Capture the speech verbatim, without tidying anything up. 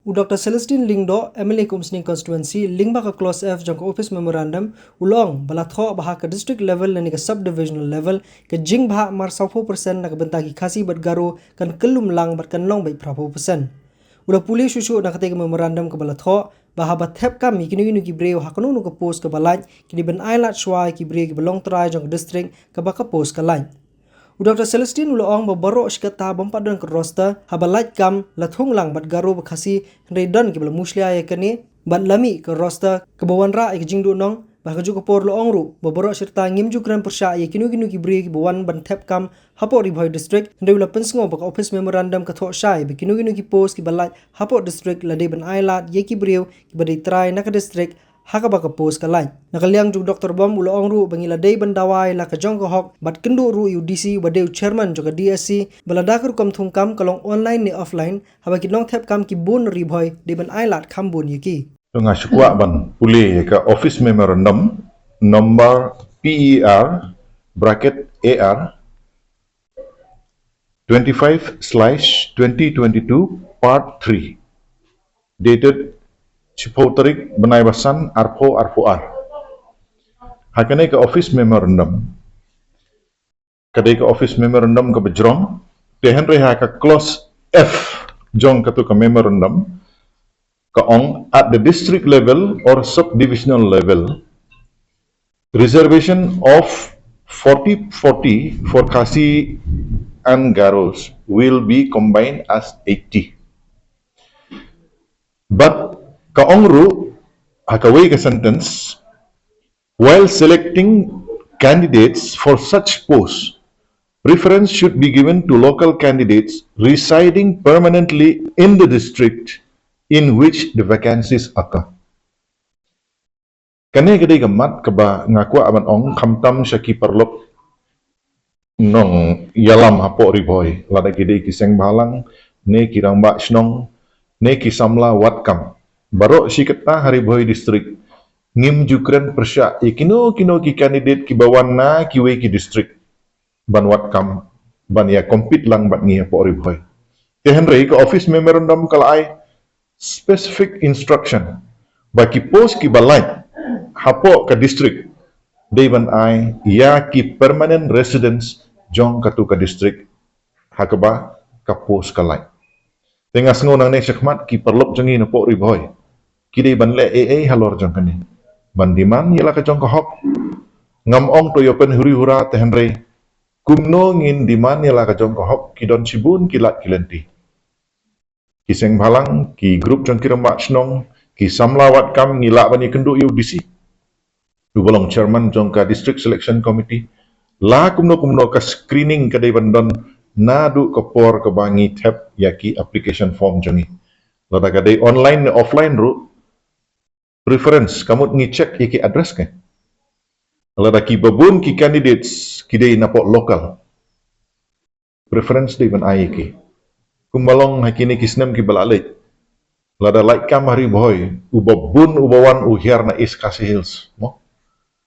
U Doctor Celestine Lyngdoh, M L A ka Umsning Constituency, lyngba ka Clause F jong ka Office Memorandum, u la ong ba la thoh ba ha ka district level lane ka sub-divisional level, ka jingbhah mar sawphew percent na ka bynta ki Khasi bad Garo kan kyllum lang bad kan long beit phraphew percent. U la pule shuh shuh na katei ka memorandum kaba la thoh, ba haba thep kam ïa kino kino ki briew ha kano kano ka post kaba lait, ki dei ban ai lad shuwa ïa ki briew kiba long trai jong ka district kaba ka post ka lait. U Doctor Celestine u la ong ba baroh shi katta bym pat don ka roster, haba lait kam la thung lang bad Garo bad Khasi, hynrei don kiba la mushlia ïa kane bad la mih ka roster, kaba wanrah ïa ka jingduhnong. Bad ha kajuh ka por u la ong ruh ba baroh shi rta ngim ju kren pyrshah ïa kino kino ki briew kiba wan ban thep kam hapoh Ri Bhoi District, hynrei u la pynsngew ba ka Office Memorandum ka thoh shai ba kino kino ki post kiba lait hapoh district la dei ban ai lad ïa ki briew kiba dei trai na ka district ha kaba ka post ka lait. Na ka liang jong u Doctor Bom u la ong ruh ba ngi la dei ban dawa ïa la ka jong ka hok bad kynduh ruh ïa u D C uba dei u chairman jong ka D S C ba lada ka rukom thung kam ka long online ne offline, haba ki nongthep kam ki bun Ri Bhoi dei ban ai lad kham bun ïa ki. To nga shu kwah ban pule ïa ka Office Memorandum number P E R bracket A R twenty-five slash twenty twenty-two, part three, dated shiphew tarik bnai ba san, arphew arphew ar. Ha kane ka Office Memorandum, ka dei ka Office Memorandum kaba jrong, te hynrei ha ka Clause F jong katu ka Memorandum ka ong, at the district level or subdivisional level, reservation of forty forty for Khasi and Garos will be combined as eighty. But ka ong ruh ha kawei ka sentence, while selecting candidates for such posts, preference should be given to local candidates residing permanently in the district in which the vacancies occur. Kane ka dei ka mat kaba nga kwah ban ong, khamtam sha ki paralok nongïalam hapoh Ri Bhoi, lada ki dei ki seng bhalang, ne ki rangbah shnong, ne ki samla wad kam. Baroh shi katta ha Ri Bhoi District ngim ju kren pyrshah ïa kino kino ki candidate kiba wan na kiwei ki district ban wad kam, ban ïa compete lang bad ngi hapoh Ri Bhoi. Te hynrei ka Office Memorandum ka la ai specific instruction ba ki post kiba lait hapoh ka district dei ban ai ïa ki permanent residents jong katu ka district ha kaba ka post ka lait. Te nga sngew nangne shakhmat ki paralok jong ngi napoh Ri Bhoi ki dei ban leh ei ei halor jong kane, ban demand ïa la ka jong ka hok. Ngam ong to ïoh pynhuri hura, te hynrei kumno ngin demand ïa la ka jong ka hok? Ki don shibun ki lad ki lynti. Ki seng bhalang, ki group jong ki rangbah shnong, ki samla wad kam, ngi lah ban ïakynduh ïa u D C uba long chairman jong ka District Selection Committee. La kumno kumno ka screening ka dei ban don naduh ka por kaba ngi thep ïa ki application form jong ngi. Lada ka dei online ne offline ruh, preference, ka mut ngi check ïa ki address, ka lada kiba bun ki candidates ki dei napoh local, preference dei ban ai ïa ki. Kumba long ha kine ki snem kiba la leit, lada lait kam ha Ri Bhoi, uba bun uba wan u hiar na East Khasi Hills, mo?